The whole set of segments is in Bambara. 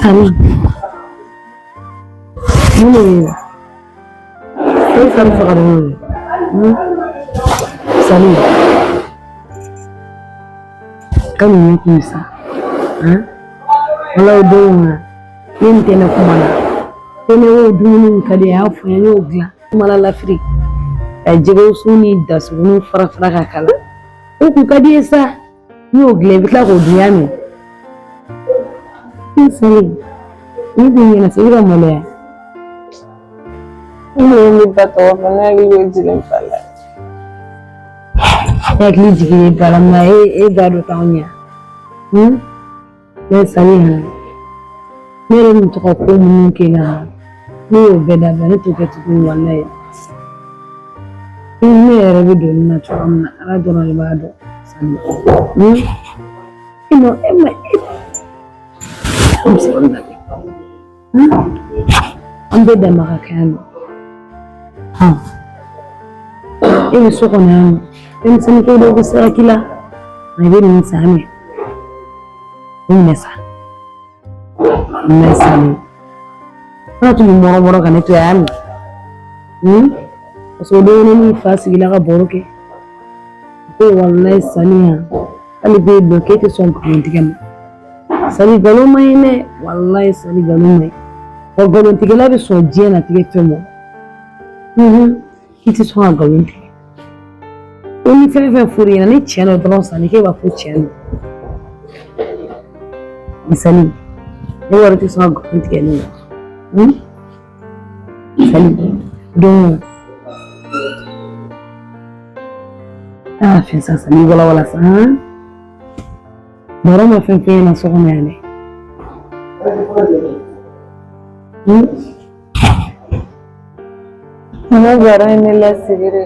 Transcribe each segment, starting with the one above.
Sali. Mun de bɛ yen? E fa bɛ fɛ ka don ye. Sali. Ka nin ɲɛ kun sa. Wala o don na ne nin tɛ ne kuma na. Ko ne y'o dumuni min ka di a y'a fɔ n ye, ne y'o dilan. Kuma la lafiri. Ka jɛgɛwusu ni dasuguniw fara fara ka k'a la. O kun ka di ye sa. N'i y'o dilan i bɛ tila k'o dun y'a mɛn. Ne Sali, ne b'i ɲɛna sa, i bɛ ka maloya. Ne ye ne ba tɔgɔ fɔ, ne hakili bɛ jigin ba la. E hakili jigin ba la nka e ba dɔ t'anw ɲɛ. Ne Sali han, ne yɛrɛ bɛ to ka ko minnu kɛ na, ne y'o bɛɛ dabila, ne t'o kɛ tuguni walayi. Ne yɛrɛ bɛ don nin na cogoya min na, Ala dɔrɔn de b'a dɔn Sali. E ma e ma e bɛ se ka an bɛɛ dama ka kɛ yan nɔ. E bɛ so kɔnɔ yan nɔ, denmisɛnnin ko dɔw bɛ se ka k'i la, nka i bɛ nin san minɛ. O minɛ sa. Minɛ Sali. Ala tun bɛ mɔrɔ ka ne to yan y'a mɛn. Parce que o don ne n'i fa sigila ka baro kɛ. Ko walayi Sali yan, hali b'e dɔn k'e tɛ sɔn nkalon tigɛ ma. Sali nkalon man ɲi dɛ, walayi Sali nkalon man ɲi. Wa nkalontigɛla bɛ sɔn diɲɛ latigɛ fɛn ma. I tɛ sɔn ka nkalon tigɛ. Ko ni fɛn fɛn fɔr'i ɲɛna ni tiɲɛ don dɔrɔn Sali k'e b'a fɔ tiɲɛ don. Sali, ne yɛrɛ tɛ sɔn ka nkalon tigɛ ne la. Sali, donc aa fɛn sa Sali walawala sa. Baro ma fɛn f'e ɲɛna so kɔnɔ yan dɛ. Ne baro ye ne lasigi de.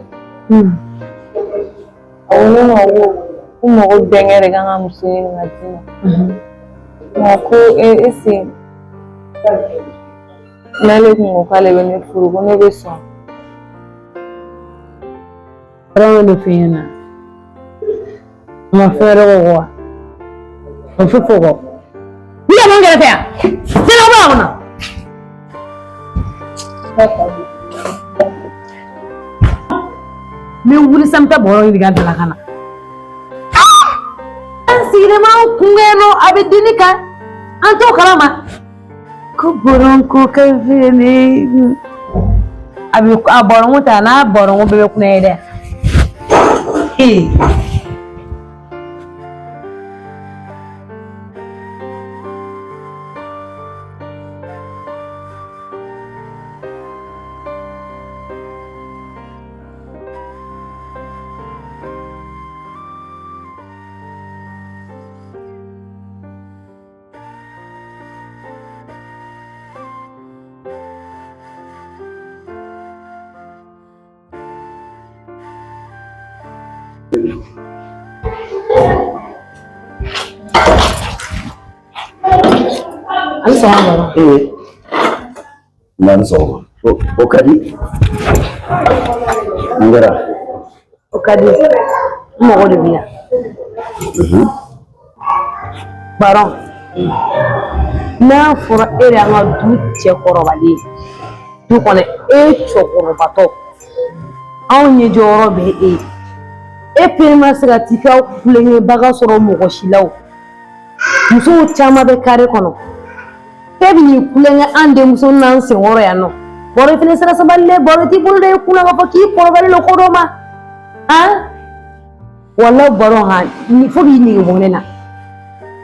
A ko ne ma ko mɔgɔ bɛnkɛ de kan ka muso ɲini ka di ma. Nka ko ese n'ale kun ko k'ale bɛ ne furu, ko ne bɛ sɔn. Baro de f'e ɲɛna. A ma fɛn wɛrɛ kɔ wa? O fɛ fɔ kɔ. N yɛrɛ n kɛrɛfɛ yan. Sini aw b'a kɔnɔ. N bɛ wuli sisan, n bɛ taa bɔrɔ ɲini ka bila ka na. An sigilen b'an kun kɛ nɔ, a bɛ dimi kan. An t'o kalama. Ko bɔrɔn ko ka fɛnɛ. A bɛ a bɔrɔn ta n'a bɔrɔn bɛɛ bɛ kunna ye dɛ. Ee. A ni sɔgɔma baba. Ee, nba ni sɔgɔma. O ka di. Mun kɛra? O ka di. N mago de b'i la. Baron, n'a fɔra e de y'an ka du cɛkɔrɔbalen ye, du kɔnɔ e cɛkɔrɔbatɔ, anw ɲɛ jɔyɔrɔ bɛ e ye. E fɛnɛ ma se ka t'i ka kulonkɛbaga sɔrɔ mɔgɔ si la o. Musow caman bɛ kare kɔnɔ, e bɛ n'i kulonkɛ an denmuso n'an senkɔrɔ yan nɔ. Baro fɛnɛ sera sabali dɛ, baro t'i bolo dɛ, i kunna k'a fɔ k'i kɔrɔbalen don ko dɔ ma. Han? Walayi baro han, fo k'i nege bɔ ne na.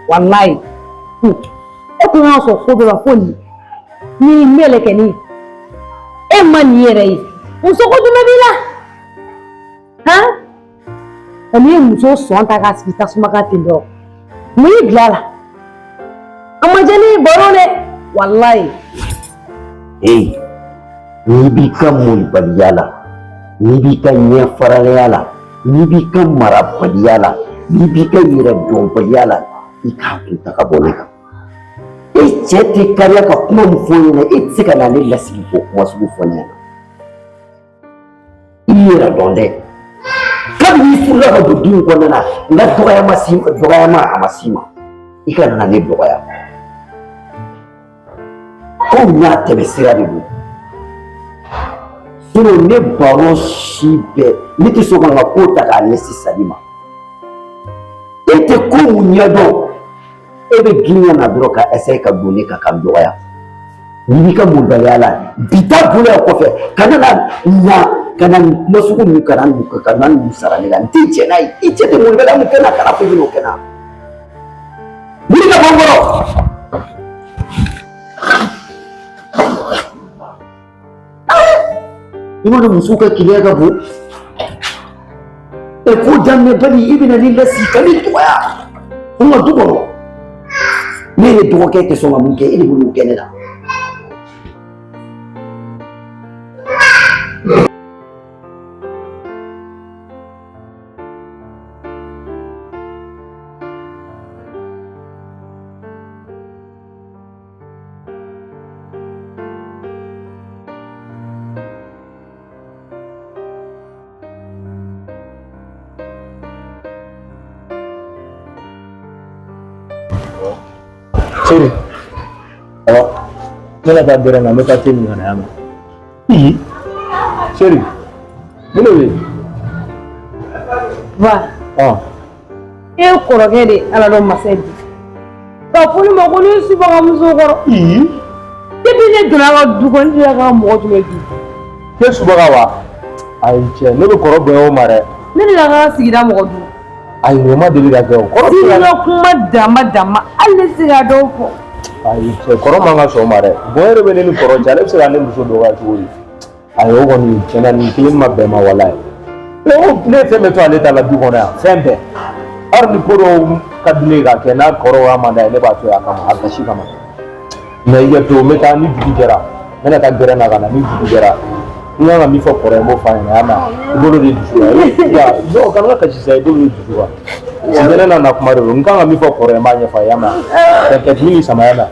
Walayi. E kun y'a sɔn ko bɛɛ ma fo nin. Ni mɛlɛkɛnin. E ma nin yɛrɛ ye. Muso ko jumɛn b'i la? Han? N'i ye muso sɔn ta k'a sigi tasuma kan ten dɔrɔn, mun y'i bila a la? A ma diya ne ye baro dɛ, walayi. Ee, n'i b'i ka molibaliya la, n'i b'i ka ɲɛfaralenya la, n'i b'i ka marabaliya la, n'i b'i ka yɛrɛdɔnbaliya la, i k'a kun ta ka bɔ ne kan. E cɛ tɛ kariya ka kuma min fɔ n ɲɛna, e tɛ se ka na ne lasigi k'o kuma sugu fɔ ne ɲɛna. I yɛrɛ dɔn dɛ. Kabini i furula ka don du in kɔnɔna na, n ka dɔgɔya ma s'i ma, dɔgɔyama a ma s'i ma. I kana na ne dɔgɔya. Kow n'a tɛmɛ sira de don. Sinon ne baro si bɛɛ ne tɛ sɔn ka n ka ko ta k'a ɲɛsin Sali ma. E tɛ ko mun ɲɛdɔn, e bɛ girin ka na dɔrɔn ka essayer ka don ne kan ka n dɔgɔya. N'i b'i ka molobaliya la bi taa bolo yan kɔfɛ ka na na ka na nin kuma sugu ninnu ka na ninnu ka na ninnu sara ne la, n tɛ jɛn n'a ye. I cɛ tɛ molobaliya mun kɛ n na, kana fɔ i bɛn'o kɛ n na. Wuli ka bɔ n kɔrɔ. I b'a dɔn musow ka keleya ka bon. E ko daminɛbali i bɛna ne lasigi ka ne dɔgɔya n ka du kɔnɔ. Ne yɛrɛ dɔgɔkɛ tɛ sɔn ka mun kɛ, e de b'o kɛ ne la. Sori, awa, ne na taa gɛrɛn na, n bɛ taa te min ka na yan nɔ. Ii, Sori, mun de bɛ yen? Ba. Ɔn. E kɔrɔkɛ de ala dɔn masa bi ka fɔ ne ma ko ne subaga muso kɔrɔ. Ii. Depuis ne donna a ka du kɔnɔ, ne delila ka mɔgɔ jumɛn bi? K'e subaga wa? Ayi cɛ, ne bɛ kɔrɔ bonya o ma dɛ. Ne delila ka sigida mɔgɔ dun. Ayi, o ma deli ka kɛ o. Kɔrɔ tɛ se ka kuma dama dama, hali ne tɛ se ka dɔw fɔ. Ayi cɛ, kɔrɔ man ka sɔn o ma dɛ. Bonya yɛrɛ bɛ ne ni kɔrɔ cɛ, ale bɛ se ka ne muso dɔgɔya cogo di? Ayi, o kɔni tiɲɛna nin kelen ma bɛn ma walayi. Ne ko ne ye fɛn bɛɛ to ale ta la du kɔnɔ yan, fɛn bɛɛ. Hali ni ko dɔw ka di ne ye k'a kɛ, n'a kɔrɔ y'a man d'a ye, ne b'a to yen a kama, a gasi kama. Mais i kɛ to, n bɛ taa ni dugu jɛra, n bɛna taa gɛrɛn na ka na ni dugu jɛra. N kan ka min fɔ kɔrɔ ye, n b'o f'a ɲɛna, i y'a mɛn? I bolo de dusu la. Non, kana ka kasi sa, i bolo de dusu la. Sɛgɛnɛ n'a na kuma de don. N kan ka min fɔ kɔrɔ ye, n b'a ɲɛfɔ a ye, i y'a mɛn? T'inquiète, n bɛ n'i sama, i y'a mɛn?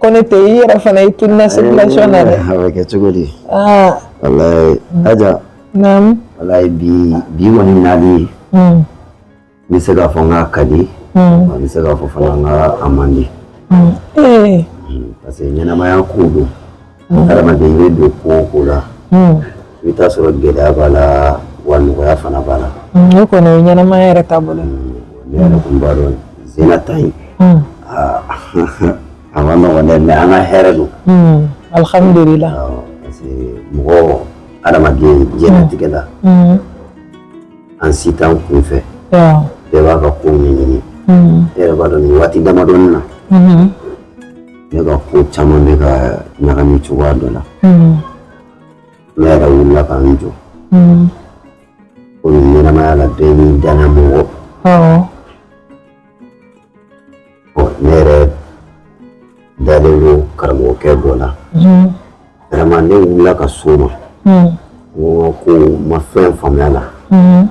Ko ne tɛ i yɛrɛ fana i tununa circulation na dɛ. A bɛ kɛ cogo di? Aa. Walayi Aja. Naamu. Walayi bi bi kɔni nali. N bɛ se k'a fɔ n k'a ka di. N bɛ se k'a fɔ fana n k'a man di. Ee. Parce que ɲɛnamaya ko don. Hadamaden i bɛ don ko o ko la. I bɛ taa sɔrɔ gɛlɛya b'a la wa nɔgɔya fana b'a la. O kɔni o ye ɲɛnamaya yɛrɛ taabolo ye. Ne yɛrɛ kun b'a dɔn Zena ta in. A ma nɔgɔn dɛ, mais an ka hɛrɛ don. Alhamdulillah. Parce que mɔgɔ hadamaden diɲɛlatigɛ la. An si t'an kun fɛ. Bɛɛ b'a ka kow ɲɛɲini. E yɛrɛ b'a dɔn nin waati damadɔnin na. Ne ka ko caman bɛ ka ɲagami cogoya dɔ la. Ne yɛrɛ wulila ka n jɔ. Komi ɲɛnamaya la bɛɛ n'i danna mɔgɔ. Ne yɛrɛ dalen don karamɔgɔkɛ dɔ la. Vraiment ne wulila ka s'o ma. N ko n ka ko n ma fɛn faamuya la. N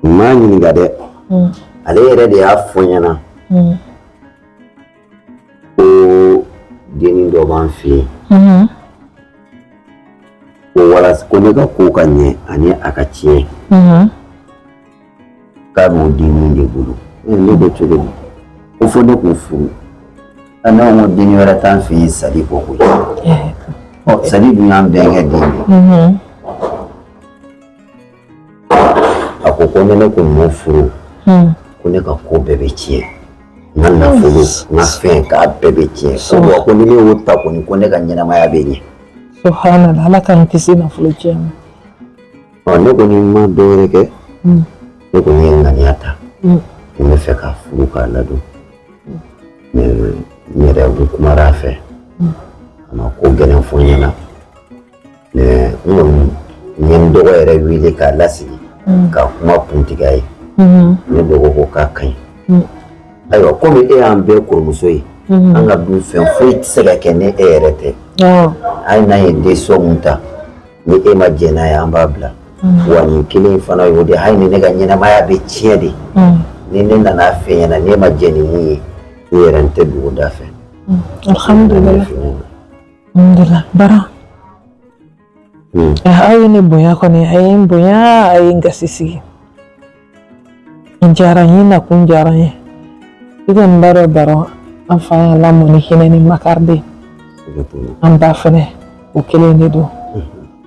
m'a ɲininka dɛ. Ale yɛrɛ de y'a fɔ n ɲɛna. Ko dennin dɔ b'an fɛ yen. Ko walasa ko ne ka ko ka ɲɛ ani a ka tiɲɛ. K'a b'o dennin de bolo. Ne ko cogo di? Ko fo ne k'o furu. Ne ko ko dennin wɛrɛ t'an fɛ yen Sali kɔ koyi. Ɔ Sali dun y'an bɛnkɛ den ye. A ko ko ni ne ko m'o furu, ko ne ka ko bɛɛ bɛ tiɲɛ. N ka nafolo, n ka fɛn k'a bɛɛ bɛ tiɲɛ. Ko wa ko ni ne y'o ta kɔni ko ne ka ɲɛnamaya bɛ ɲɛ. Subhanallah, Ala k'an kisi nafolo tiɲɛ ma. Ɔ ne kɔni ma dɔ wɛrɛ kɛ. Ne kɔni ye ŋaniya ta. N bɛ fɛ k'a furu k'a ladon. Mais n yɛrɛ n kumara a fɛ. A ma ko gɛlɛn fɔ n ɲɛna. Mais n kɔni n ye n dɔgɔ yɛrɛ wele k'a lasigi. Ka kuma kuntigɛ a ye. Ne dɔgɔ ko k'a ka ɲi. Ayiwa, komi e y'an bɛɛ kɔrɔmuso ye, an ka du fɛn foyi tɛ se ka kɛ ni e yɛrɛ tɛ. Hali n'an ye décision mun ta, ni e ma jɛn n'a ye, an b'a bila. Wa nin kelen fana y'o de, hali ni ne ka ɲɛnamaya bɛ tiɲɛ de, ni ne nana f'e ɲɛna, n'e ma jɛn ni mun ye, ne yɛrɛ n tɛ dugu da fɛ. Alhamdulilah, alhamdulilah, Baran. Aw ye ne bonya kɔni, a ye n bonya, a ye n gasi sigi. N diyara n ye, nakun diyara n ye. I kɔni b'a dɔn Baran, an fa y'an lamɔ ni hinɛ ni makari de ye. An ba fɛnɛ, o kelen de don.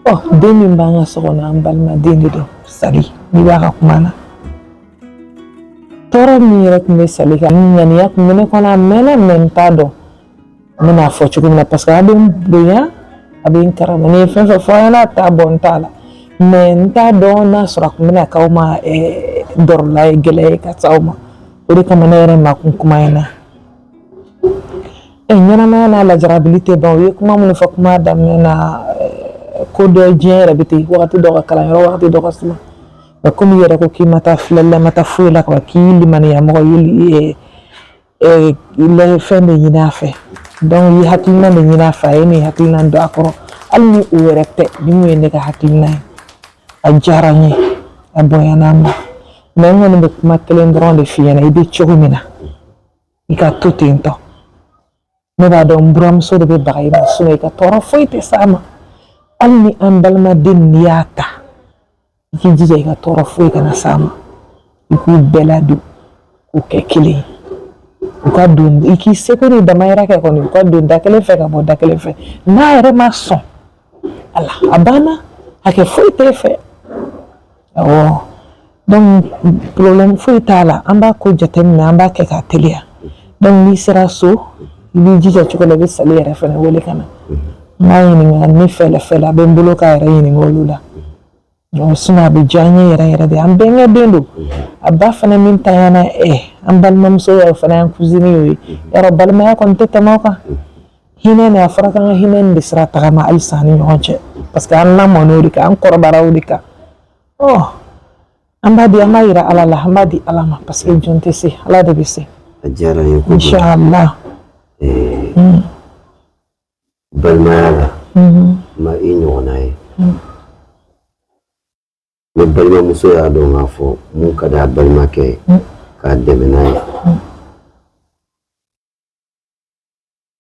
Ɔ, den min b'an ka so kɔnɔ, an balimaden de don, Sali. N'i b'a ka kuma na, tɔɔrɔ min yɛrɛ tun bɛ Sali kan, ŋaniya tun bɛ ne kɔnɔ a mɛnna, mɛ n t'a dɔn n bɛna fɔ cogo min na, parce que a bɛ n bonya, a bɛ n karama. Ni ye fɛn fɛn fɔ a ɲɛna, a t'a bɔ n t'a la, mɛ n t'a dɔn n'a sɔrɔ a tun bɛna k'aw ma dɔrɔla ye, gɛlɛya ye ka s'aw ma. O de kama ne yɛrɛ ma kun kuma in na. Ɲɛnamaya n'a lajarabili tɛ ban. U ye kuma minnu fɔ kuma daminɛ na, ko dɔ diɲɛ yɛrɛ bɛ ten, wagati dɔ ka kalan yɔrɔ, wagati dɔ ka suma. Mɛ komi i yɛrɛ ko k'i ma taa filɛli la, i ma taa foyi la, ka k'i limaniya mɔgɔ ye, fɛn de ɲini a fɛ, donc i ye hakilina de ɲini a fɛ, a ye nin hakilina don a kɔrɔ. Hali ni o yɛrɛ tɛ, ni mun ye ne ka hakilina ye, a diyara n ye, a bonyana n ma. Mɛ n kɔni bɛ kuma kelen dɔrɔn de f'i ɲɛna: i bɛ cogo min na, i ka to ten tɔ. Ne b'a dɔn n buramuso de bɛ baga i ma, sinon i ka tɔɔrɔ foyi tɛ s'a ma. Hali ni an balimaden, n'i y'a ta, i k'i jija i ka tɔɔrɔ foyi kana s'a ma. I k'u bɛɛ ladon k'u kɛ kelen ye, u ka don, i k'i seko ni damayira kɛ kɔni, u ka don da kelen fɛ ka bɔ da kelen fɛ. N'a yɛrɛ ma sɔn a la, a banna, hakɛ foyi t'e fɛ. Awɔ, donc problème foyi t'a la. An b'a ko jateminɛ, an b'a kɛ k'a teliya. Donc n'i sera so, i b'i jija cogo la, i bɛ Sali yɛrɛ fɛnɛ wele ka na, n b'a ɲininka ni fɛlɛ fɛlɛ a bɛ n bolo k'a yɛrɛ ɲininka olu la. Donc sinon a bɛ diya n ye yɛrɛ yɛrɛ de. An bɛnkɛ den don, a ba fana min tanyana, an balimamuso ye, o fana y'an cousine ye. Yarɔ, balimaya kɔni tɛ tɛmɛ o kan. Hinɛ nin, a fɔra k'an ka hinɛ nin de sira tagama halisa an ni ɲɔgɔn cɛ, parce que an lamɔn'o de kan, an kɔrɔbayara o de kan. Ɔ, an b'a di, an b'a yira Ala la, an b'a di Ala ma, parce que jɔn tɛ se, Ala de bɛ se. A diyara n ye kojugu. Inshallah. Balimaya la, ma i ɲɔgɔnna ye. Ne balimamuso y'a dɔn k'a fɔ mun ka di a balimakɛ ye, k'a dɛmɛ n'a ye.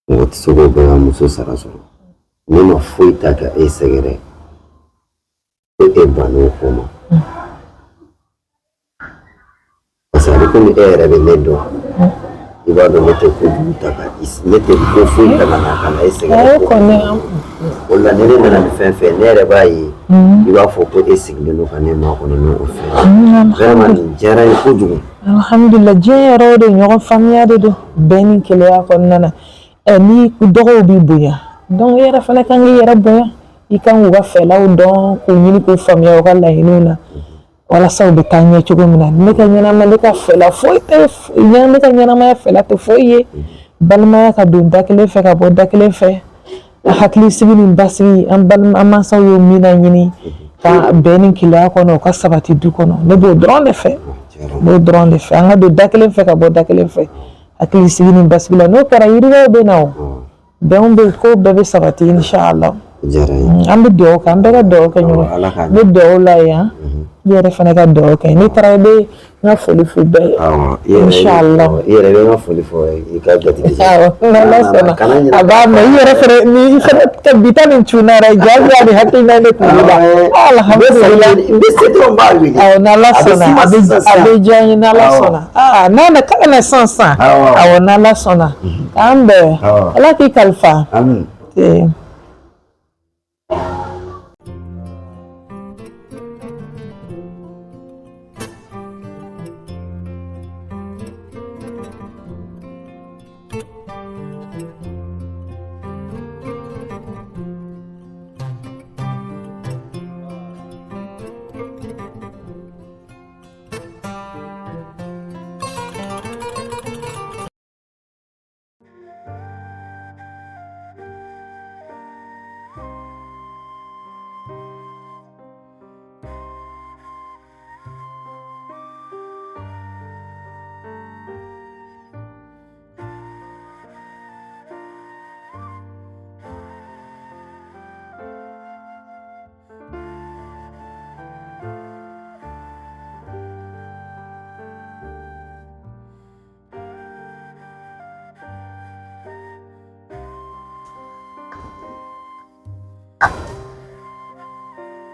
Mɔgɔ tɛ se k'o balimamuso sara sɔrɔ. Ne ma foyi ta ka e sɛgɛrɛ, ko e bann'o ko ma, parce que a bɛ komi e yɛrɛ bɛ ne dɔn, i b'a dɔn ne tɛ kojugu ta ka ne tɛ ko foyi ta ka na ka na e sɛgɛrɛ. O kɔni. O la, ni ne nana ni fɛn fɛn, ne yɛrɛ b'a ye, i b'a fɔ ko e sigilen don ka ne makɔnɔ n'o fɛn. Vraiment, nin diyara n ye kojugu. Alhamdulilah, diɲɛ yɛrɛ o de ɲɔgɔn faamuya de don, bɛn ni kelenya kɔnɔna na. Ni dɔgɔw b'i bonya, donc i yɛrɛ fana kan k'i yɛrɛ bonya. I kan k'u ka fɛlaw dɔn, k'u ɲini k'u faamuya u ka laɲiniw na, walasa u bɛ taa ɲɛ cogo min na. Ne ka ɲɛnama, ne ka fɛla foyi tɛ, ne ka ɲɛnamaya fɛla tɛ foyi ye balimaya ka don da kelen fɛ ka bɔ da kelen fɛ, hakili sigi ni basigi. An balima, an mansaw ye min laɲini, ka bɛn ni kelenya kɔnɔ, o ka sabati du kɔnɔ. Ne b'o dɔrɔn de fɛ, ne b'o dɔrɔn de fɛ, an ka don da kelen fɛ ka bɔ da kelen fɛ, hakili sigi ni basigi la. N'o kɛra, yiriwaw bɛ na, o bɛnw bɛ, ko bɛɛ bɛ sabati, inshallah. An bɛ dugawu kɛ, an bɛɛ ka dugawu kɛ ɲɔgɔn. N bɛ dugawu la yan, i yɛrɛ fana ka dugawu kɛ. N'i taara, i bɛ n ka foli f'u bɛɛ ye, inshallah. I yɛrɛ bɛ n ka foli fɔ i ka jatigɛ. Awɔ, n'Ala sɔnna, a b'a mɛn. I yɛrɛ fɛnɛ, ni i fɛnɛ ka bi ta nin cunna yɛrɛ, jagoya de hakilina ne kun b'i la. Alhamdulilah. N bɛ se dɔrɔn, n b'a wele. Awɔ, n'Ala sɔnna, a bɛ diya n ye, n'Ala sɔnna. Aa, n'a na k'a na sisan sisan. Awɔ, n'Ala sɔnna. K'an bɛn. Ala k'i kalifa. Amin.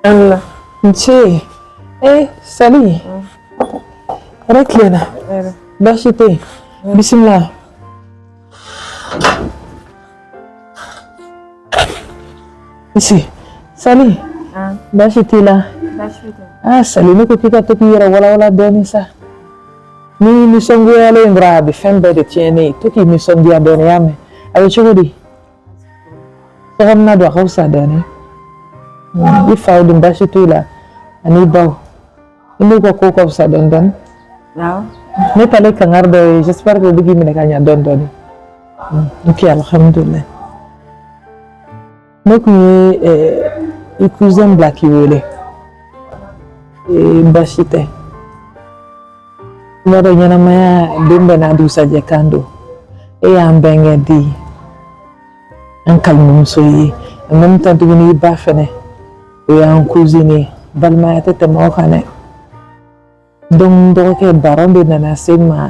Ala nce eh Sali hɛrɛ tilenna baasi tɛ yen bisimila i Sali baasi t'i la ah Sali ne ko k'i ka to k'i yɛrɛ walawala dɔɔnin sa n'i nisɔngoyalen dɔrɔn a bɛ fɛn bɛɛ de tiɲɛ ne ye to k'i nisɔndiya dɔɔnin y'a mɛn a bɛ cogo di sokɔnɔna don a ka fisa dɔɔnin i faw dun baasi t'u la ani i baw i n'u ka ko ka fisa dɔɔnin dɔɔnin ne taalen kangari dɔ ye j'espère que u bɛ k'i minɛ ka ɲa dɔɔnin dɔɔnin ok alhamdulilayi ne kun ye i cousin bila k'i wele baasi tɛ i b'a dɔn ɲɛnamaya don bɛɛ n'a dugusajɛ kan don e y'an bɛnkɛ den ye an kalimamuso ye en même temps tuguni i ba fɛnɛ o y'an cousine ye balimaya tɛ tɛmɛ o kan dɛ donc n dɔgɔkɛ baron de nana se n ma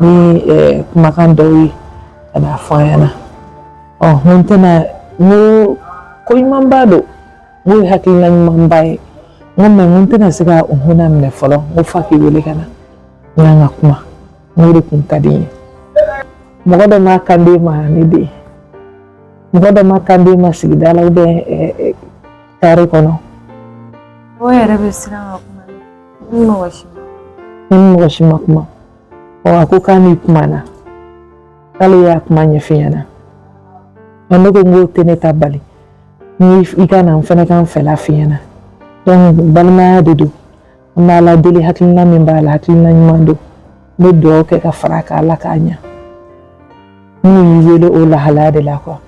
ni kumakan dɔw ye ka n'a fɔ an ɲɛna ɔ n ko n tɛna n ko ko ɲumanba don n k'o ye hakilina ɲumanba ye n ko mais n ko n tɛna se ka o hun minɛ fɔlɔ n ko f'a k'i wele ka na n k'an ka kuma n k'o de kun ka di n ye mɔgɔ dɔ ma kan d'e ma ne den mɔgɔ dɔ ma kan d'e ma sigida la ou bien carré kɔnɔ o yɛrɛ bɛ siran ka kuma ni mɔgɔ si ma ni mɔgɔ si ma kuma ɔ a ko k'a n'i kumana k'ale y'a kuma ɲɛf'i ɲɛna ɔ ne ko n k'o tɛ ne ta bali ni i ka na n fɛnɛ ka n fɛla f'i ɲɛna donc balimaya de don an b'Ala deli hakilina min b'a la hakilina ɲuman don n bɛ dugawu kɛ ka fara a kan Ala k'a ɲa n y'i wele o lahalaya de la quoi.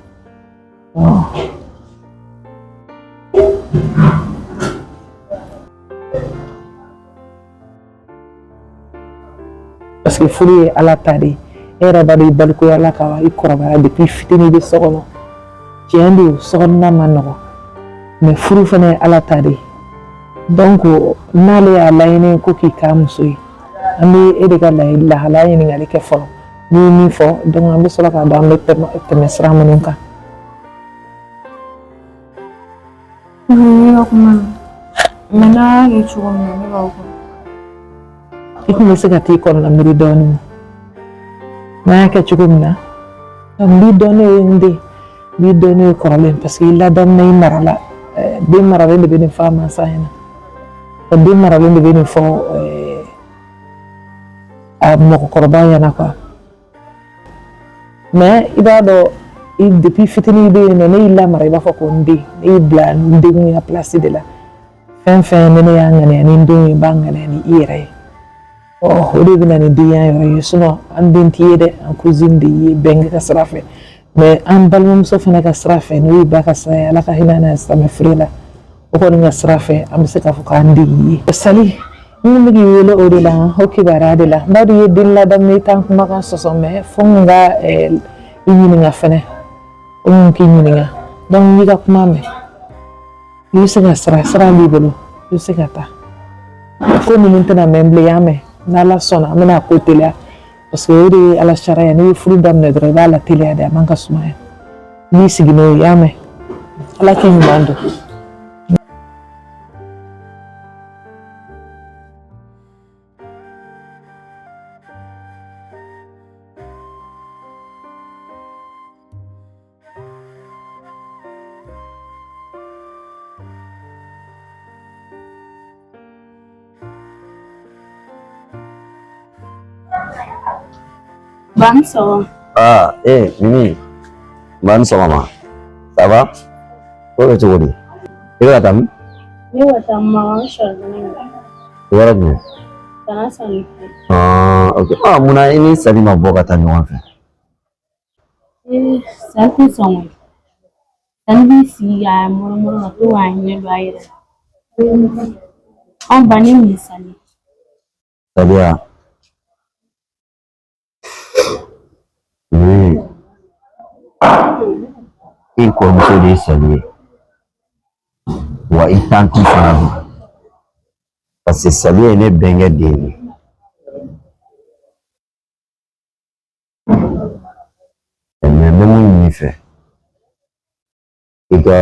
Parce que furu ye Ala ta de ye e yɛrɛ b'a dɔn i balikuyala ka i kɔrɔbaya depuis fitinin i bɛ so kɔnɔ tiɲɛ don sokɔnɔna man nɔgɔn mais furu fana ye Ala ta de ye donc n'ale y'a laɲini ko k'i k'a muso ye an bɛ e de ka lahalaya ɲininkali kɛ fɔlɔ n'i ye min fɔ donc an bɛ sɔrɔ k'a dɔn an bɛ tɛmɛ sira minnu kan. Ne ka kuma mɛ n'a y'a kɛ cogo min na ne b'aw kɔnɔ. I tun bɛ se ka t'i kɔnɔna miiri dɔɔnin n'a y'a kɛ cogo min na n b'i dɔn ne ye n den n b'i dɔn ne ye kɔrɔlen parce que i ladamuna i marala den maralen de bɛ nin fɔ a mansa ɲɛna den maralen de bɛ nin fɔ a mɔgɔkɔrɔba ɲɛna quoi mais i b'a dɔn i depuis fitinin i bɛ yen nɔ ne y'i lamara i b'a fɔ ko n den ne y'i bila n denkunya place de la fɛn fɛn ni ne y'a ŋaniya ni n denw ye n b'a ŋaniya ni i yɛrɛ ye ɔ o de bɛ na ni denya yɔrɔ ye sinon an den t'i ye dɛ an cousine de y'i ye bɛnkɛ ka sira fɛ mais an balimamuso fana ka sira fɛ n'o ye ba ka sira ye Ala ka hinɛ n'a silamɛ fure la o kɔni ka sira fɛ an bɛ se k'a fɔ k'an den y'i ye Sali n kun bɛ k'i wele o de la o kibaruya de la n b'a dɔn i ye den ladamu i t'an kumakan sɔsɔ mais fo n ka i ɲininka fɛnɛ o n k'i ɲininka donc n y'i ka kuma mɛn i bɛ se ka sira sira b'i bolo i bɛ se ka taa ko ninnu tɛna mɛn bilen y'a mɛn n'Ala sɔnna an bɛna ko teliya parce que o de ye Ala sariya n'i ye furu daminɛ dɔrɔn i b'a lateliya de a man ka sumaya n'i sigi n'o ye y'a mɛn Ala k'i ɲuman don. Ba ni sɔgɔma. Ah, eh, Mimi. Ba ni sɔgɔma. Ça va? Ko bɛ cogo di? I bɛ ka taa min? Ne bɛ taa Makan sɔrɔ ne la. Yɔrɔ jumɛn? Kana sanni fɛ. Ah, ok. Ah, munna i ni Sali ma bɔ ka taa ɲɔgɔn fɛ? Ee, Sali tɛ sɔn koyi. Sali b'i sigi k'a mɔrɔmɔrɔ ka to k'a ɲɛ don a yɛrɛ la. Anw ba ne min Sali. Saliya. Mimi. I kɔrɔmuso de ye Sali ye. Wa i tanti fana don. Parce que Sali ye ne bɛnkɛ den ye. Mais n bɛ mun ɲini i fɛ i ka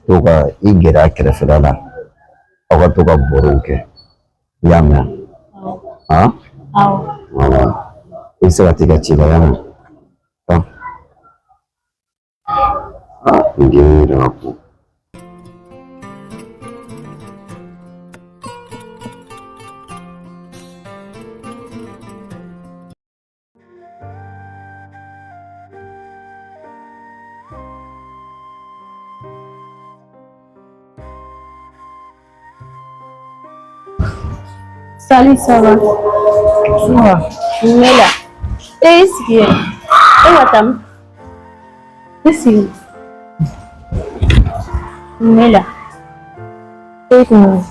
to ka i gɛrɛ a kɛrɛfɛla la Aw ka to ka barow kɛ. I y'a mɛn? Han? Awɔ. Voilà. I bɛ se ka t'i ka ci la, i y'a mɛn? Taa. Ah, nin den yɛrɛ ka bon. Salut, ça va? Ça va. Ne la. E i sigi yen. E ka taa min? I sigi. Ne la. E kun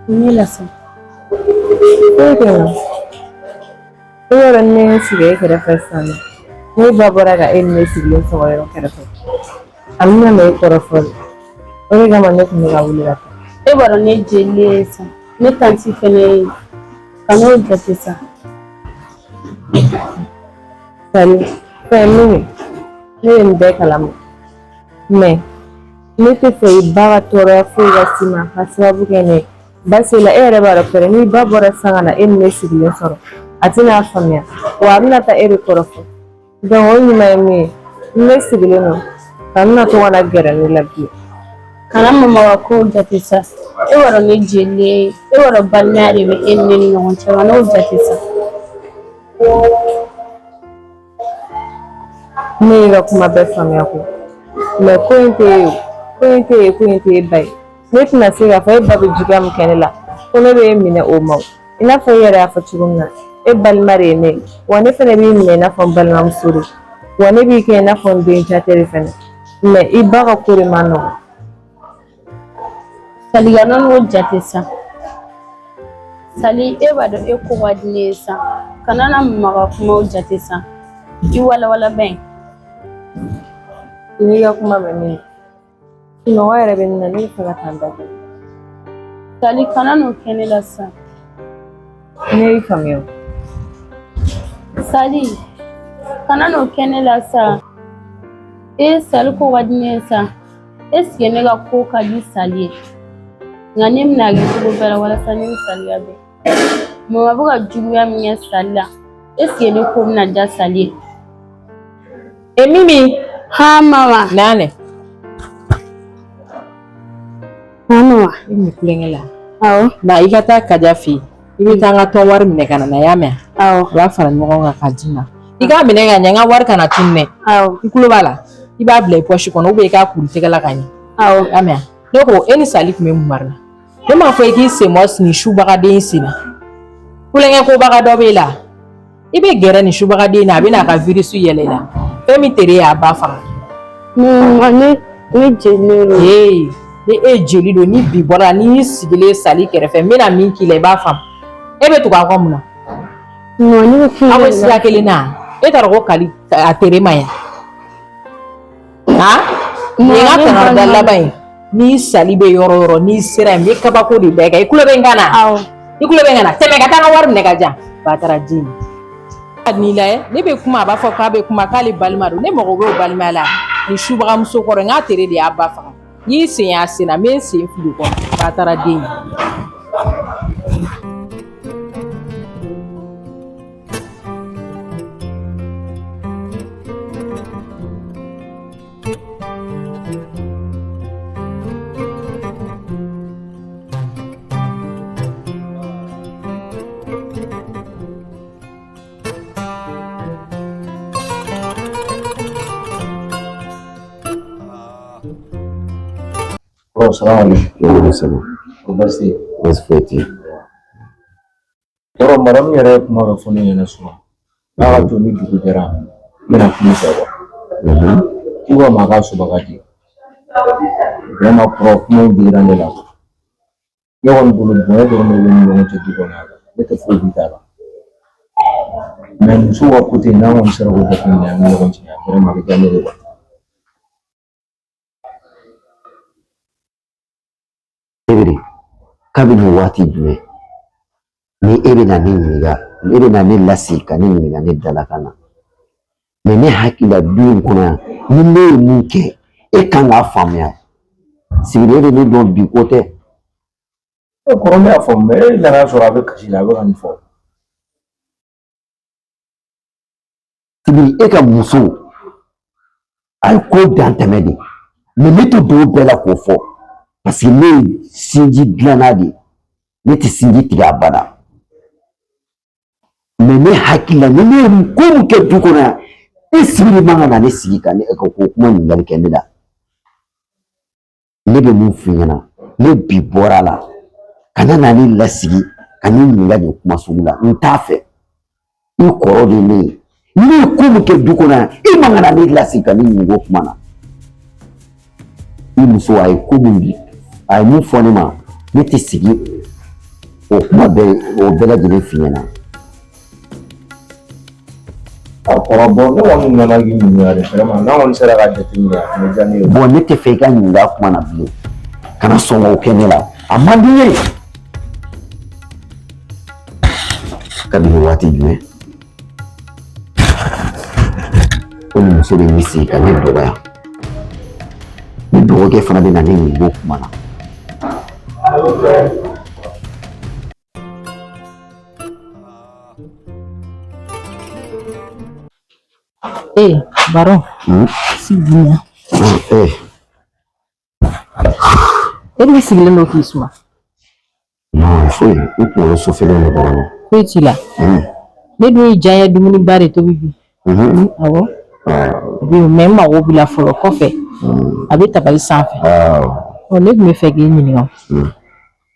Ne la sa. E kun e yɔrɔ ne ye sigi e kɛrɛfɛ sisan nɔ ne ba bɔra ka e ni ne sigilen sɔrɔ yɔrɔ kɛrɛfɛ a bɛna na e kɔrɔfɔ de o de kama ne tun bɛ ka wuli ka taa. E b'a dɔn ne jeli ye sa. Ne tanti fɛnɛ ye kan'o jate sa. Sali fɛn min ne ye nin bɛɛ kalama mais ne tɛ fɛ i ba ka tɔɔrɔya foyi ka s'i ma ka sababu kɛ ne ye basela e yɛrɛ b'a dɔn pɛrɛ n'i ba bɔra sisan ka na e ni ne sigilen sɔrɔ a tɛna a faamuya wa a bɛna taa e de kɔrɔfɔ donc o ɲuman ye min ye ni ne sigilen don ka na to ka na gɛrɛ ne la bilen. Kana mama ka kow jate sa. E b'a dɔn ne jeli ye e b'a dɔn balimaya de bɛ e ni ne ni ɲɔgɔn cɛ kan'o jate sa. Ne y'i ka kuma bɛɛ faamuya ko mais ko in tɛ e ye o ko in tɛ e ye ko in tɛ e ba ye ne tɛna se k'a fɔ e ba bɛ juguya min kɛ ne la ko ne bɛ e minɛ o ma o i n'a fɔ i yɛrɛ y'a fɔ cogo min na e balima de ye ne ye wa ne fana b'i minɛ i n'a fɔ n balimamuso de wa ne b'i kɛ i n'a fɔ n den jate de fana mais i ba ka ko de man nɔgɔn. Sali kana n'o jate sa. Sali e b'a dɔn e ko ka di ne ye sa. Kana na mama ka kumaw jate sa. I walawala bɛn. N'i ka kuma mɛn min sunɔgɔ yɛrɛ bɛ ne na ne bɛ fɛ ka taa n da. Sali kana n'o kɛ ne la sa. Ne y'i faamuya. Sali kana n'o kɛ ne la sa. E Sali ko ka di ne ye sa. Est-ce que ne ka ko ka di Sali ye? Nka ne bɛna kɛ cogo bɛɛ la walasa ne ni Sali ka bɛn. Mama bɛ ka juguya min kɛ Sali la, est-ce que ne ko bɛna diya Sali ye? E Mimi. Ha mama. Nane. Ha mama. I bɛ kulonkɛ la. Awɔ. Na i ka taa Kaja fɛ yen. I bɛ taa n ka tɔn wari minɛ ka na n'a ye, i y'a mɛn? Awɔ. U b'a fara ɲɔgɔn kan k'a d'i ma. I k'a minɛ ka ɲɛ, n ka wari kana tunun dɛ. Awɔ. I tulo b'a la. I b'a bila i pɔsi kɔnɔ ou bien i k'a kuru tɛgɛ la ka ɲɛ. Awɔ. I y'a mɛn? Ne ko e ni Sali tun bɛ mun mari la? Ne m'a fɔ i k'i sen bɔ nin subagaden sen na. Kulonkɛ kobaga dɔ b'e la. I bɛ gɛrɛ nin subagaden na, a bɛ n'a ka virus yɛlɛ i la. Fɛn min tere y'a ba faga. Mama ne ne jeli don. Ee ni e jeli don ni bi bɔra n'i y'i sigilen Sali kɛrɛfɛ n bɛna min k'i la i b'a faamu. E bɛ tugu a kɔ mun na? Mama ne bɛ Aw bɛ sira kelen na. E t'a dɔn ko Kali a tere ma ɲi. Han? Nin ye n ka kankarida laban ye. N'i Sali bɛ yɔrɔ o yɔrɔ n'i sera yen n bɛ kabako de da i kan. I tulo bɛ n kan na? Awɔ. I tulo bɛ n kan na? Tɛmɛ ka taa n ka wari minɛ ka di yan. Batara den. N'i lajɛ ne bɛ kuma a b'a fɔ k'a bɛ kuma k'ale balima don ne mago b'o balimaya la nin subagamuso kɔrɔ n k'a tere de y'a ba faga n'i sen y'a sen na n bɛ n sen fili o kɔnɔ batara den. Kɔrɔ salamu aleykum. Waaleykum salaam. Ko baasi tɛ yen. Baasi foyi tɛ yen. Kɔrɔ madamu yɛrɛ ye kuma dɔ fɔ ne ɲɛna surɔ. N'a ka to ni dugu jɛra n bɛna kuma i fɛ quoi. K'u ka maa k'a subaga di. Vraiment kɔrɔ kuma in digira ne la. Ne kɔni bolo bonya dɔrɔn de b'u ni ɲɔgɔn cɛ du kɔnɔ yan. Ne tɛ foyi k'i t'a la. Mais musow ka côté n'an kɔni sera k'o jateminɛ an ni ɲɔgɔn cɛ vraiment a bɛ diya ne ye quoi. Ebere kabini waati jumɛn ni e bɛna ne ɲininka e bɛna ne lasigi ka ne ɲininka ne dalakan na mais ne hakili la du in kɔnɔ yan ni ne ye mun kɛ e kan k'a faamuya sigilen e bɛ ne dɔn bi ko tɛ. E kɔrɔ ne y'a faamu e nana sɔrɔ a bɛ kasi la a bɛ ka nin fɔ. Sibiri e ka muso a ye ko dan tɛmɛ de mais ne tɛ don o bɛɛ la k'o fɔ parce que ne ye sinji dilanna de ye ne tɛ sinji tigɛ abada mais ne hakili la ni ne ye ko min kɛ du kɔnɔ yan e Sibiri man ka na ne sigi ka ne ka ko kuma ɲininkali kɛ ne la ne bɛ mun f'i ɲɛna ne bi bɔra a la kana na ne lasigi ka ne ɲininka nin kuma sugu la n t'a fɛ i kɔrɔ de ye ne ye ni ne ye ko min kɛ du kɔnɔ yan e man ka na ne lasigi ka ne ɲininka o kuma na i muso a ye ko min bi a ye mun fɔ ne ma ne tɛ sigi o kuma bɛɛ o bɛɛ lajɛlen f'i ɲɛna. A kɔrɔ bɔn ne kɔni nana k'i ɲininka de vraiment n'a kɔni sera ka jateminɛ a tun bɛ diya ne ye. Bɔn ne tɛ fɛ i ka ɲininka kuma na bilen kana sɔn k'o kɛ ne la a man di n ye. Kabini waati jumɛn ko nin muso bɛ n'i sigi ka ne dɔgɔya ne dɔgɔkɛ fana bɛ na ne ɲininka o kuma na. Ee Baron sigi yan. Ee. E dun sigilen don k'i suma. Non foyi n kunkolo sofelen don dɔrɔn. Foyi t'i la. Ne dun ye diya dumuniba de tobi bi. Awɔ. Bi mais n mago b'i la fɔlɔ kɔfɛ. A bɛ tabali sanfɛ. Ɔ ne tun bɛ fɛ k'i ɲininka.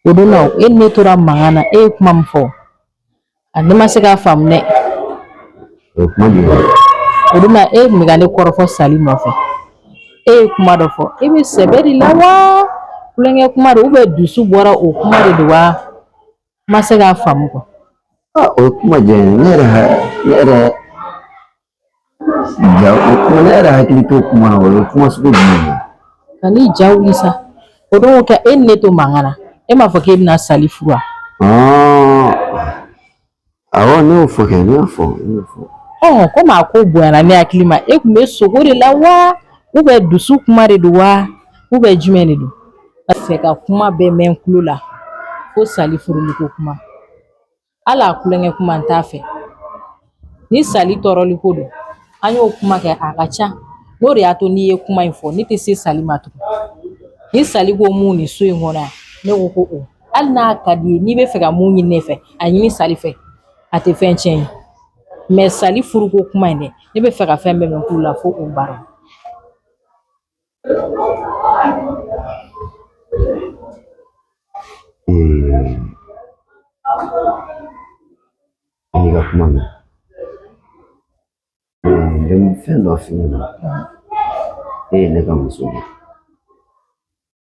O don na e ni ne tora mankan na e ye kuma min fɔ a ne ma se k'a faamu dɛ. O ye kuma jumɛn ye? O don na e tun bɛ ka ne kɔrɔfɔ Sali nɔfɛ. E ye kuma dɔ fɔ e bɛ sɛbɛ de la wa tulonkɛ kuma don ou bien dusu bɔra o kuma de don wa n ma se k'a faamu quoi. Ah, o ye kuma jumɛn ye? Ne yɛrɛ ja o kuma ne yɛrɛ hakili t'o kuma na o ye kuma sugu jumɛn ye? Ka n'i ja wuli sa o don kɛ e ni ne to mankan na e m'a fɔ k'e bɛna Sali furu wa? Awɔ ne y'o fɔ kɛ ne y'o fɔ ne y'o fɔ. Ɔ komi a ko bonyana ne hakili ma e tun bɛ sogo de la wa ou bien dusu kuma de don wa ou bien jumɛn de don? Fɛ ka kuma bɛɛ mɛn n tulo la fo Sali furuliko kuma. Hali a tulonkɛ kuma n t'a fɛ. Ni Sali tɔɔrɔli ko don an y'o kuma kɛ a ka ca n'o de y'a to n'i ye kuma in fɔ ne tɛ se Sali ma tugun. Ni Sali ko mun nin so in kɔnɔ yan ne ko ko o hali n'a ka di ye n'i bɛ fɛ ka mun ɲini ne fɛ a ɲini Sali fɛ a tɛ fɛn tiɲɛ ye mais Sali furuko kuma in dɛ ne bɛ fɛ ka fɛn bɛɛ mɛn tulo la fo o baara. N y'i ka kuma mɛn. N bɛ fɛn dɔ f'i ɲɛna. E ye ne ka muso de ye.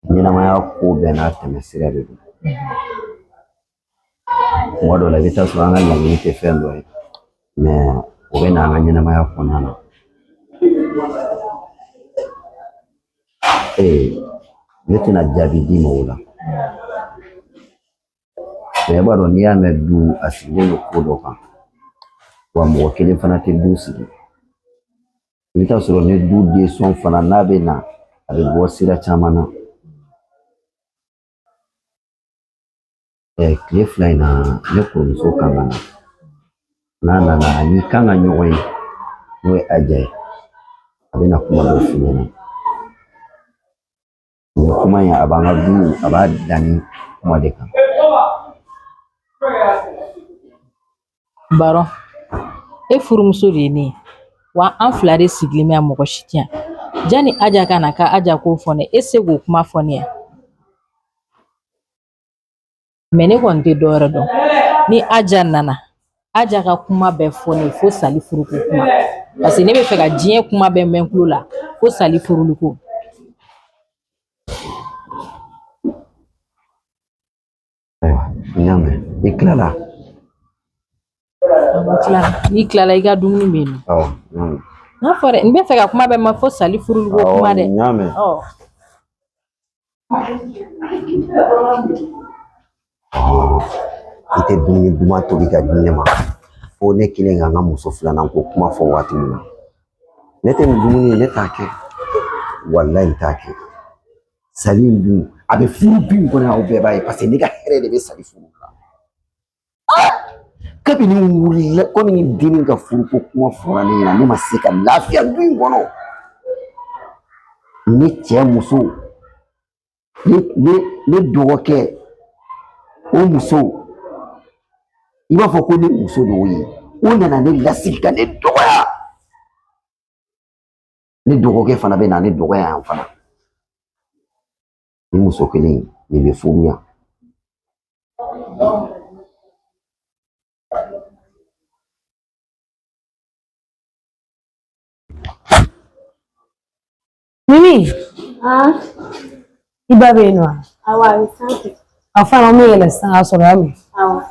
Ɲɛnamaya ko bɛɛ n'a tɛmɛ sira de don. Kuma dɔ la i bɛ taa sɔrɔ an ka laɲini tɛ fɛn dɔ ye mais o bɛ na an ka ɲɛnamaya kɔnɔna na. Ee ne tɛna jaabi d'i ma o la. Mais i b'a dɔn n'i y'a mɛn du a sigilen don ko dɔ kan wa mɔgɔ kelen fana tɛ du sigi. I bɛ taa sɔrɔ ni du densɔn fana n'a bɛ na a bɛ bɔ sira caman na. Tile 2 in na ne kɔrɔmuso kan ka na n'a nana a n'i kan ka ɲɔgɔn ye n'o ye Aja ye a bɛna kuma dɔ f'i ɲɛna mais kuma in a b'an ka du a b'a danni kuma de kan. Baron e furumuso de ye ne ye wa an fila de sigilen bɛ yan mɔgɔ si tɛ yan janni Aja ka na ka Aja k'o fɔ ne e se k'o kuma fɔ ne ye mais ne kɔni tɛ dɔwɛrɛ dɔn ni Aja nana Aja ka kuma bɛɛ fɔ ne ye fo Sali furuko kuma parce que ne bɛ fɛ ka diɲɛ kuma bɛɛ mɛn tulo la fo Sali furuliko. Ayiwa n y'a mɛn i tilala. N'i tilala i ka dumuni bɛ yen nɔ. Awɔ n y'a mɛn. N y'a fɔ dɛ n bɛ fɛ ka kuma bɛɛ mɛn fo Sali furuliko kuma dɛ. Awɔ n y'a mɛn. Ɔ. I tɛ dumuni duman tobi ka di ne ma fo ne kelen ka n ka muso filanan ko kuma fɔ waati min na ne tɛ nin dumuni ye ne t'a kɛ walayi n t'a kɛ Sali in dun A bɛ furu du in kɔnɔ, aw bɛɛ b'a ye, parce que ne ka hɛrɛ de bɛ Sali furu la. Kabini n wulila, komi ni dennin ka furuko kuma fɔra ne ɲɛna, ne ma se ka lafiya du in kɔnɔ. Ne cɛ muso, ne dɔgɔkɛ o muso, i b'a fɔ ko ne muso de y'o ye, o nana ne lasigi ka ne dɔgɔya. Ne dɔgɔkɛ fana bɛ na ne dɔgɔya yan fana. Ni muso kelen nin bɛ furu yan. Mimi, i ba bɛ yen nɔ wa? Awɔ, a bɛ sanfɛ. A fana an bɛ yɛlɛ sisan k'a sɔrɔ y'a mɛn. Awɔ.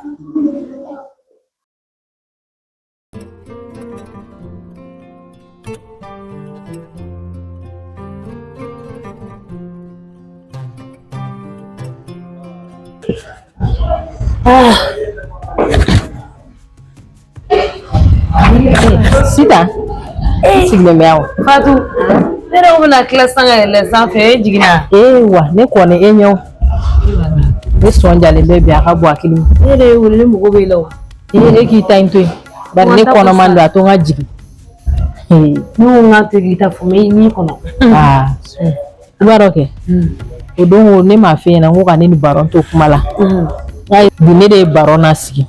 Sitan i sigilen bɛ yan wa? Fatu, ne yɛrɛ ko bɛna tila sisan ka yɛlɛ sanfɛ, e jiginna. Ee wa ne kɔni e ɲɛ o. Ne sɔn jalen bɛ bi a ka bɔ hakili ma. Ne yɛrɛ ye wele, ne mago b'e la o. Ee e k'i ta in to yen. Bari ne kɔnɔman don, a to n ka jigin. Ne ko n k'a to k'i ta fɔ mɛ n'i kɔnɔ. Aa i b'a dɔn kɛ, o don ko ne m'a f'e ɲɛna n ko ka ne ni baron to kuma la. Nka bi ne de ye baron nasigi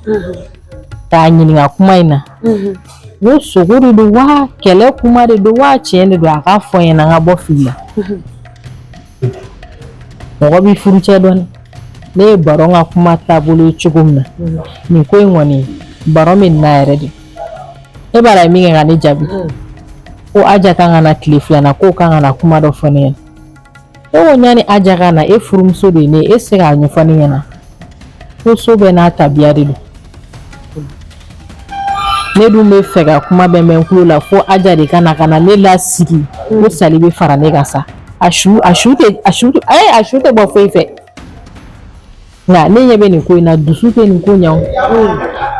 k'a ɲininka kuma in na. N ko sogo de don wa, kɛlɛ kuma de don wa, tiɲɛ de don, a k'a fɔ n ɲɛna n ka bɔ fili la. Mɔgɔ b'i furucɛ dɔn. Ne ye baron ka kuma taabolo ye cogo min na, nin ko in kɔni baron bɛ nin na yɛrɛ de. E b'a dɔn a ye min kɛ ka ne jaabi, ko Aja kan ka na tile filanan, k'o kan ka na kuma dɔ fɔ ne ɲɛna. Ne ko ɲani Aja ka na, e furumuso de ye ne ye, e tɛ se k'a ɲɛfɔ ne ɲɛna? Ko so bɛɛ n'a tabiya de don. Ne dun bɛ fɛ ka kuma bɛɛ mɛn n tulo la, fo Aja de ka na ka na ne lasigi ko Sali bɛ fara ne kan sa. A su a su tɛ a su a su tɛ bɔ foyi fɛ. Nka ne ɲɛ bɛ nin ko in na, dusu tɛ nin ko ɲɛ o.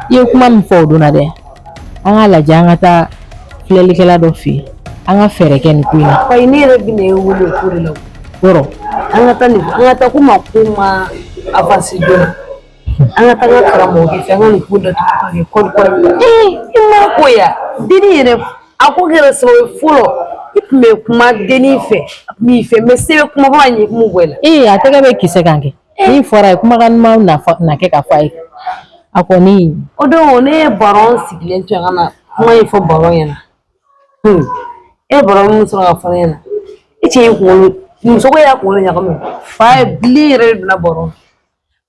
I ye kuma min fɔ o don na dɛ, an k'a lajɛ, an ka taa filɛlikɛla dɔ fɛ yen, an ka fɛɛrɛ kɛ nin ko in na. Ayi, ne yɛrɛ bɛna e wele o ko de la o. Yɔrɔ. An ka taa nin, an ka taa komi a ko ma avancer joona. An ka taa an ka karamɔgɔkɛ fɛ, an ka nin ko datugu ka kɛ kɔli kɔli. Ee i ma ko ya, dennin yɛrɛ a ko kɛra sababu ye fɔlɔ i tun bɛ kuma dennin fɛ, a tun b'i fɛ, mais se bɛ kuma fo ka ɲɛ kuma bɔ i la. Ee a tɛgɛ bɛ kisɛ kan kɛ. Min fɔra a ye, kumakan ɲuman na kɛ ka fɔ a ye, a kɔni. O don ne ye baron sigilen to yen ka na kuma in fɔ baron ɲɛna. E ye baron min sɔrɔ ka fɔ ne ɲɛna, e cɛ y'i kunkolo, muso ko y'a kunkolo ɲagami, fa ye bilen yɛrɛ de donna baron.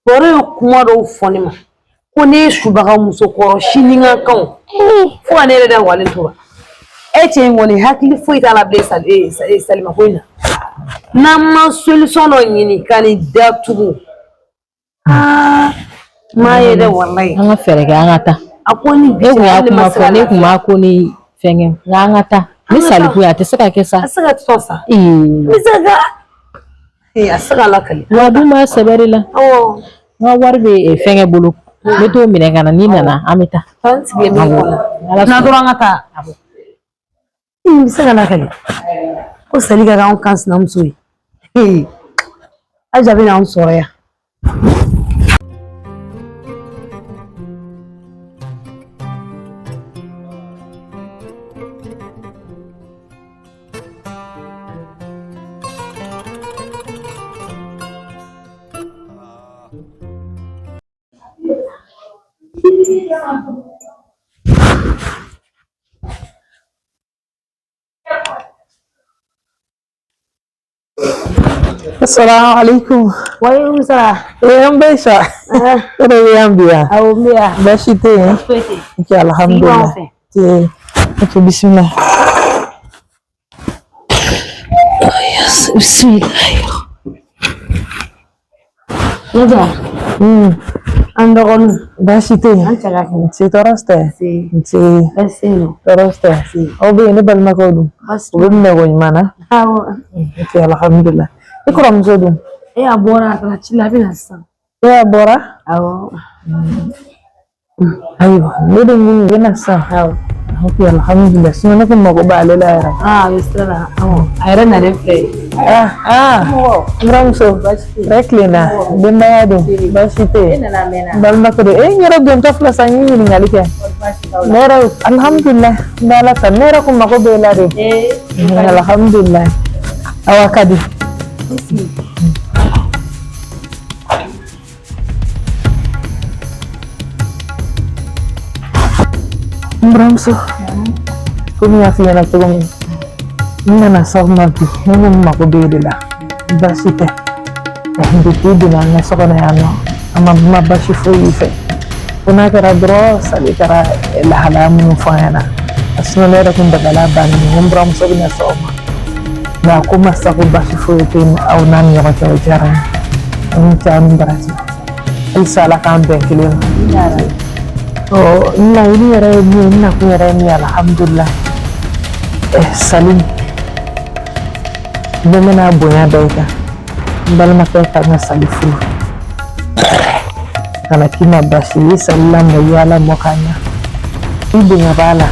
Baron ye kuma dɔw fɔ ne ma ko ne ye subaga musokɔrɔ sini ka kan, fo ka ne yɛrɛ da walen tora. E cɛ in kɔni hakili foyi t'a la bilen Salima ko in na. N'an ma solution dɔ ɲini ka nin datugu, aa m'a ye dɛ walayi. An ka fɛɛrɛ kɛ, an ka taa. A ko ni bi Ne kun y'a ne ma kuma se ka fɔ, ne kun lafiya. b'a ko ni fɛnkɛ, nka an ka taa. Ni Sali ko ye, a tɛ se ka kɛ sa. A tɛ se ka sɔn sa. Ee. N bɛ se ka ee a tɛ se ka lakali. Wa dun b'a sɛbɛ de la. Awɔ. N ka wari bɛ fɛnkɛ bolo. N bɛ t'o minɛ ka na, n'i nana an bɛ taa. An sigilen bɛ kɔnɔ. Ala Na dɔrɔn an ka taa. N bɛ se ka lakali. Ko Sali ka k'anw kan sinamuso ye. Ee Aja bɛ n'anw sɔrɔ yan. Assalamu alaikum. Waaleykum salaam. Eh, an bɛ sa. E de bɛ yan bi yan? Awɔ, n bɛ yan. Baasi tɛ yen? Foyi tɛ yen. Ok, alhamdulillah. Sigi b'anw fɛ. Eh, ok, bismillah. Bismillah. Naja. An dɔgɔninw. Baasi tɛ yen? An cɛ ka kɛnɛ. Nse, tɔɔrɔ si tɛ? Nse. Nse. Baasi tɛ yen nɔ. Tɔɔrɔ si tɛ? Aw bɛ yen, ne balimakɛw dun? Baasi U bɛ minɛ ko ɲuman na? Awɔ. Ok, alhamdulillah. I kɔrɔmuso dun? E a bɔra a taara ci la, a bɛ na sisan. E a bɔra? Awɔ. Ayiwa, ne de ɲini bɛ na sisan. Awɔ. Ok, alhamdulilah. Sinon ne kun mago b'ale la yɛrɛ. Aa, a bɛ sira la. Awɔ, a yɛrɛ nalen filɛ. Ah, ah. N buramuso, bɛɛ tilenna. Denbaya dun? Baasi tɛ yen. N balimakɛ don. E n yɛrɛ dontɔ filɛ sa, n ye ɲininkali kɛ. Ne yɛrɛ, alhamdulilah, n bɛ Ala tanu. Ne yɛrɛ kun mago b'e la de. Alhamdulilah. Awa ka di. N buramuso, komi n y'a f'i ɲɛna cogo min, n nana s'aw ma bi, ne ko n mago b'e de la. Baasi tɛ. Depuis i donna an ka so kɔnɔ yan nɔ, an ma baasi foyi y'i fɛ. Fo n'a kɛra dɔrɔn Sali taara lahalaya minnu fɔ an ɲɛna. Sinon ne yɛrɛ kun dabali bannen, n ko n buramuso bɛna s'aw ma. Nka a ko ma sa ko baasi foyi tɛ aw n'a ni ɲɔgɔn cɛ, o diyara n ye. Aw ni ce, aw ni baraji. Halisa Ala k'an bɛn kelen ma. Ɔ, n laɲini yɛrɛ ye min ye, n nakun yɛrɛ ye min ye, alhamdulilah. Salim, bɛɛ bɛna bonya da i kan. N balimakɛ ka kan ka Sali furu. Kana k'i ma baasi ye, i ye Sali lamɔ, i y'a lamɔ ka ɲa. I bonya b'a la.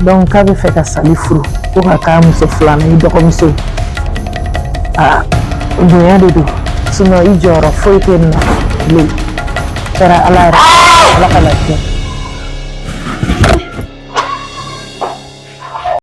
Donc k'a bɛ fɛ ka Sali furu ko ka k'a muso filanan, i dɔgɔmuso ye. Aa, bonya de don. Sinon i jɔyɔrɔ foyi tɛ nin na bilen. Kɛra Ala yɛrɛ, Ala ka lafiya.